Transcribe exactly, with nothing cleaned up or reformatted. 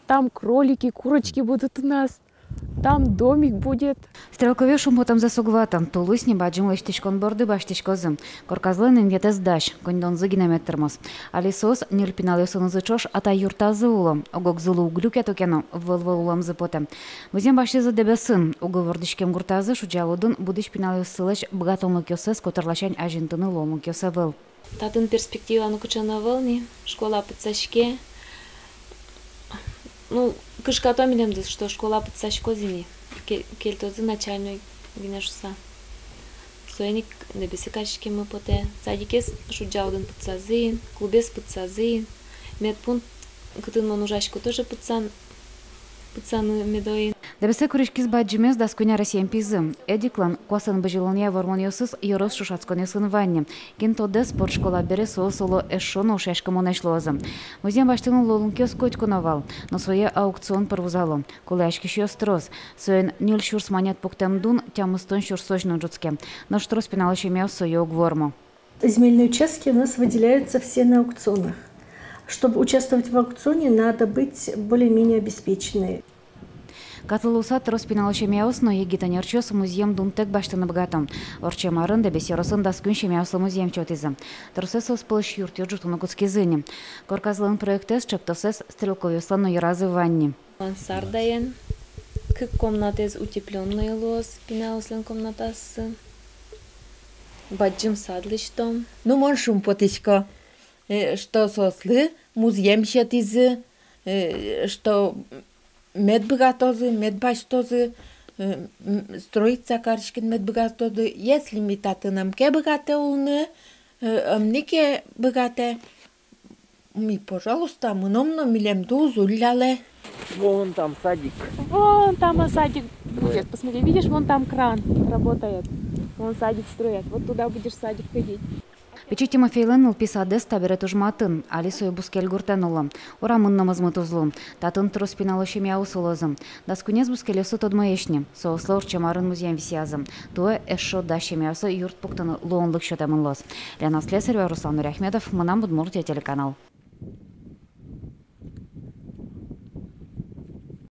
Там кролики, курочки будут у нас. Там домик будет. Стрелковъёс шумпотэмзэс уг вато. Тулыс ни бадӟым лэсьтӥськон борды басьтӥськозы. Корказлэн инъетэз дась, коньдонзы гинэ мед тырмоз. Али соос ньыль пиналъёсынызы ӵош атай юртазы уло. Ог-огзылы уг люкето ке но, выль улэмзы потэ. Музъем басьтӥзы Дэбесын. Уго вордӥськем гуртазы, шудӟа лудын, будӥсь пиналъёссылэсь быгатонлыкъёссэс котыр ласянь азинтыны луонлыкъёс ӧвӧл. Татын перспектива но кыӵе но ӧвӧл ни, школа пытсаське. Ну, кышкато милемды, что школа пытсаськоз ини. Ке-, кельтозы начальной гинэ шуса. Соин ик Дэбесэ кариськеммы потэ. Садикез шудӟа лудын пытсазы ини, клубез пытсазы ини. Медпункт, кытын мон ужасько, тоже пытсан-, пытсаны медо ини. Дэбесэ куриськиз бадӟымез, дас куинь аресъем пизы. Эдиклэн куасэн бызьылонъя вормонъёсыз ёрос ӵошатсконъёсын вань ни. Кин тодэ, спортшкола бере соос, оло, эшшо но ушъяськымонэсь луозы. Музъем басьтыны луонлыкъёс котьку но вал, но сое аукцион пыр вузало. Кулэяськисьёс трос. Соин ньыль сюрс манет пуктэм дун тямыстон сюрсозь но ӝутске. Нош трос пинал семьяос сое уг вормо. Земельные участки у нас выделяются все на аукционах. Чтобы участвовать в аукционе, надо быть более-менее обеспеченной. Катлы луыса, трос пинал семьяос но егит ӧнерчиос музъем дунтэк басьтыны быгато. Ортчем арын Дэбес ёросын дас куинь семьяослы музъем сётӥзы. Тросэз соос пӧлысь юртъёс ӝутыны кутскизы ини. Корказлэн проектэз ӵектосэз стрелковъёслэн но йыразы вань ни. Мансардаен, кык комнатэз утеплённой луоз, пиналъёслэн комнатаоссы. Бадӟым сад лэсьтом. Ну, мон шумпотӥсько, э, что соослы музъем сётӥзы, э, что мед быгатозы, мед басьтозы, э, м, строиться кариськыны мед быгатозы. Если ми татын ӧм ке быгатэ улыны, э, ӧм ни ке быгатэ, ми, пожалуйста, мыном но, милемды уз уллялэ. Вон там садик. Вон там, а, садик будет. Посмотри, видишь, вон там кран работает. Вон садик строят. Вот туда будешь в садик ходить. Пичи Тимофейлэн нылпи садэз табере туж матын, али сое бускель гуртэн уло. Урамын но мозмыт уз лу. Татын трос пинал семьяос улозы. Дас куинез бускельёслы тодмоесь ни. Соослы ортчем арын музъем висъязы. Туэ эшшо дас семьяослы юрт пуктыны луонлык сётэмын луоз. Лена Слесарева, Руслан Нуриахметов, «Мынам Удмуртие» телеканал.